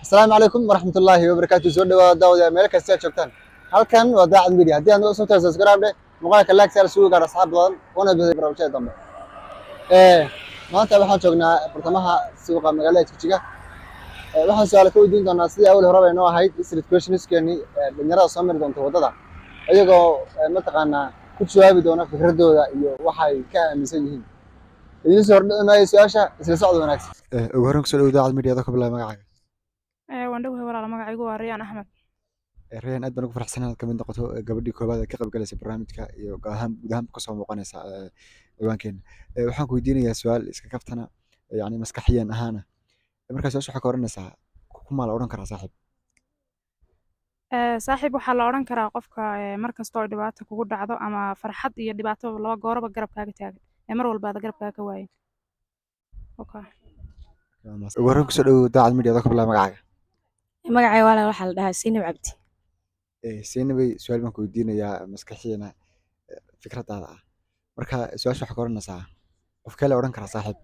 Asalaamu calaykum waraxmatullaahi wabarakaatu. Soo dhawaada, daawadayaal, meel kasta aad joogtaan. Halkan waa Daacad Media. Haddii aad cusub tahay, subscribe dheh, muuqaalka like saar, sugu gaar asxaab badan una baday barnaamijyada dambe. Maanta waxaan joognaa bartamaha suuqa magaalada Jigjiga. Waxaan su'aalo ka weydiin doonaa, sidii awal horeba inoo ahayd, street questionskeeni, dhalinyarada soo mari doonta waddada, iyagoo mataqaanaa ku jawaabi doona fikradooda iyo waxay ka aaminsan yihiin. Idiin soo hordhici maayo su-aasha, isla socod wanaagsan. Ugu horreyn, kusoo dhawow Daacad Media, ka bilaab magacaaga. Waan dhowahay, walaal. Magacaygu waa Rayaan Axmed. Rayaan, aad baan ugu faraxsanahay inaad kamid noqoto gabadhii koowaad ee ka qayb galaysa barnaamijka iyo guud ahaan kasoo muuqanaysa ciwaankeena. Waxaan ku weydiinayaa su-aal iska kaftana, yacni maskaxiyan ahaana. Markaa su-aasha waxaa ka oranaysaa: kumaa la odhan karaa saaxiib? Saaxiib waxaa la odhan karaa qofka mar kasta oo dhibaato kugu dhacdo ama farxad iyo dhibaato laba gooraba garabkaaga taagan ee mar walba aad garabkaaga ka waayin. Okay. Ugu horreyn, kusoo dhawow Daacad Media, ka bilaab magacaaga. Magacay, walaal, waxaa la dhahaa Sinab Cabdi. Seynabay, su-aal baan ku weydiinayaa maskaxiyana fikradaada ah. Marka su-aasha waxaa ka oranaysaa: qofkee la odhan karaa saaxiib?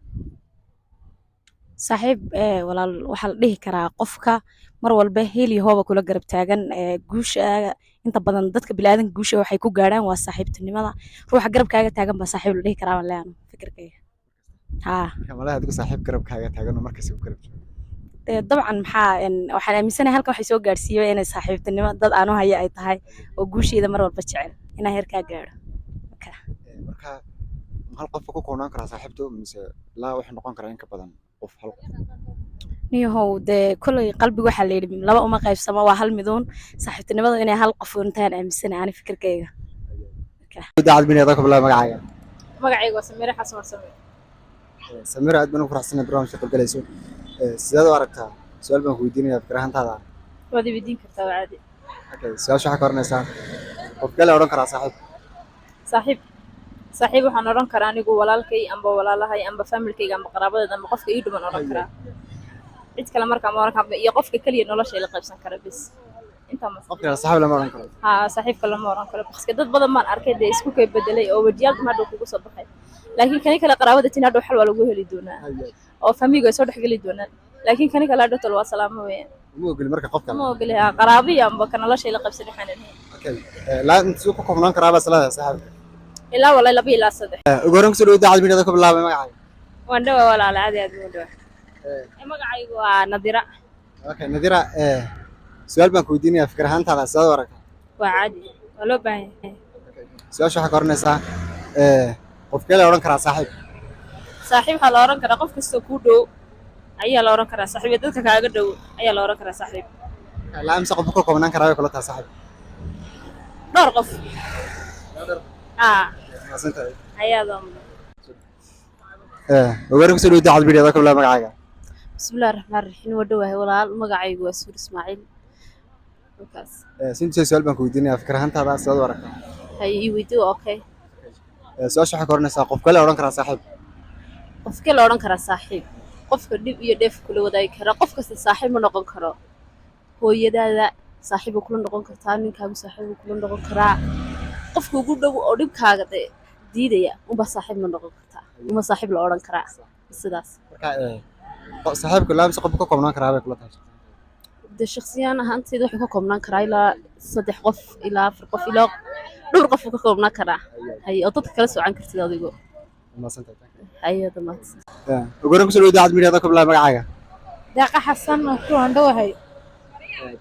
Saaxiib, walaal, waxaa la dhihi karaa qofka mar walba heel iyo hooba kula garab taagan. Guusha inta badan dadka bini'aadanka guusha waxay ku gaadhaan waa saaxiibtinimada. Ruuxa garabkaaga taagan baa saaxiib la dhihi karaa, baan leeyahay fikirkayga, haa. Marka malaha adigu saaxiib garabkaaga taagan oo markasta ku garab joogo? Dee dabcan, maxaa waxaan aaminsanahay halkan waxay soo gaadhsiiyey inay saaxiibtinimo dad aan u haya ay tahay oo guusheeda mar walba jecel inaan heerkaa gaadho. Marka hal qof ku koobnaan karaa saaxiibtu, mise laa wuxuu noqon karaa in ka badan qof, hal qof? Niyahow, dee kolley qalbiga waxaa la yidhi laba uma qaybsamo, waa hal miduun. Saaxiibtinimada inay hal qof untaan aaminsanahay ani fikirkayga. Daacad Media, ka bilaab magacaaga. Magacayga waa Samiire Xasan Warsame. Samira, aad baan ugu faraxsanahay barnaamijka qayb galayso. Sideed u aragtaa? Su-aal baan ku weydiinaya fikir ahaantaada. Waad i weydiin kartaa, waa caadi. Okay, su-aasha waxaa ka oranaysaa: qofkee la odhan karaa saaxiib? Saaxiib waxaan odhan karaa anigu walaalkay amba walaalahay amba familkayga amba qaraabadeed amba qofka ii dhuman odhan karaa. Cid kale markaa ma odhan karo, iyo qofka keliya nolosha ila qaybsan kara bis intaa mas. Qof kale saaxiib lama odhan karo? Haa, saaxiibka lama odhan karo. Baske dad badan baan arkay dee isku kay bedelay oo wajiyaal hadhow kugu soo baxay, laakiin kani kale qaraabada tin hadhow xal waa lagu heli doonaa oo familiga ay soo dhexgeli doonaan, laakiin kani kale hadhow tol waa salaamo weeyaan. Ma ogoli marka qof kale? Ma ogoli, haa, qaraabiya amba ka nolosha ila qaybsan waxaan ahayn. Okay, laa intuu ku koobnaan karaa baa salaada saaxiibka? Ilaa walaa laba ilaa saddex. Ugu horreyn, kusoo dhawo Daacad Media, ka bilaabay magacaaga. Waan dhawa, walaala, aad aad ugu dhawa. Magacaygu waa Nadira. Okay, Nadira, su-aal baan ku weydiinayaa fikir ahaantaada. Sidaad u aragtaa? Waa caadi, waa loo baahan yahay. Su-aasha waxaa ka oranaysaa: qofkee la odhan karaa saaxiib? Saaxiib waxaa la odhan karaa qof kastoo kuu dhow ayaa la odhan karaa saaxiib, iyo dadka kaaga dhow ayaa la odhan karaa saaxiib. Laa imse qof ka koobnaan karaa bay kula tahay saaxiib? Dhowr qof, haa. Mahadsantahay. Ayaadoo. Ugu horreyn, kusoo dhawo Daacad Media, ka bilaab magacaaga. Bismillahi raxmaan raxiim. Waa dhowahay, walaal. Magacaygu waa Suur Ismaaciil halkaas. Sinta, su-aal baan ku weydiinayaa fikir ahaantaada. Sidaad u aragtaa? Hay, ii weydii, waa okay. Su-aasha waxaa ka oranaysaa: qofkee la odhan karaa saaxiib? Qofkee la odhan karaa saaxiib? Qofka dhib iyo dheef kula wadaagi kara. Qof kasta saaxiib ma noqon karo. Hooyadaada saaxiib kula noqon kartaa, ninkaagu saaxiib kula noqon karaa. Qofka ugu dhow oo dhibkaaga de diidaya unbaa saaxiib ma noqon kartaa, uma saaxiib la odhan karaa sidaas. Marka saaxiibku laa imse qof ka koobnaan karaa bay kula tahay? De shakhsiyaan ahaanteyda wuxuu ka koobnaan karaa ilaa saddex qof, ilaa afar qof, ilaa dhowr qof uu ka koobnaan karaa, hay, oo dadka kala socan kartid adigo. Mahadsantahay. Haye, dhammaadsan. Ugu horreyn, kusoo dhawo Daacad Media, ka bilaab magacaaga. Deeqa Xasan oo ku andhowahay.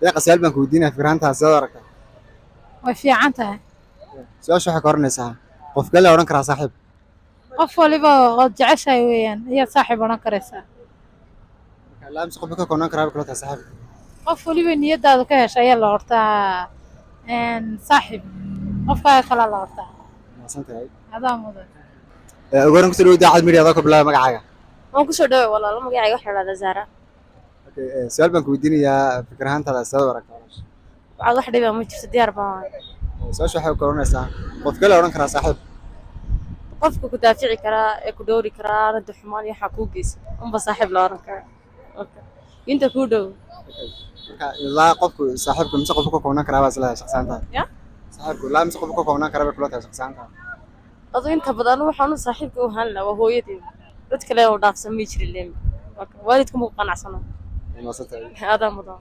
Deeqa, su-aal baan ku weydiinaya fikir ahaantaada. Sidaad u aragtaa? Way fiican tahay. Su-aasha waxaa ka oranaysaa: qofkee la odhan karaa saaxiib? Qof waliba ood jeceshahay weeyaan ayaad saaxiib odhan karaysaa. Marka laa imse qof ka koobnaan karaa bay kula tahay saaxiib? Qof waliba niyadaada ka hesha ayaa la hortaa saaxiib, qofkaaga kalaa la hortaa. Mahadsantahay. Adaa mudan. Ugu horreyn, kusoo dhawo Daacad Media, ka bilaab magacaaga. Waan kusoo dhaway, walaalo. Magacayga waxaa la dhahdaa Zaara. Okay, su-aal baan ku weydiinayaa fikir ahaantaada. Sidaad u aragtaa, walaasha? Waxaad wax dhibaa ma jirto, diyaar baan waay. Su-aasha waxay ka oranaysaa: qofkee la odhan karaa saaxiib? Qofka ku daafici karaa ee ku dhowri karaa rada xumaan iyo waxaa kuu geysa unba saaxiib la oran karaa. Okay. Inta kuu dhow. Marka ilaa qofku saaxiibku mise qofku ka koobnaan karaa baa isleedahay shaqsiyaantaada? Ya? Saaxiibku ilaa mise qofku ka koobnaan karaa bay kula tahay shaqsiyaantaada? Adu inta badan waxaan u saaxiibka u ahaan lahaa waa hooyadii. Dad kale oo dhaafsan ma jirin leen. Waalidku ma ku qanacsano. Waa mahadsantahay. Adaa mudan.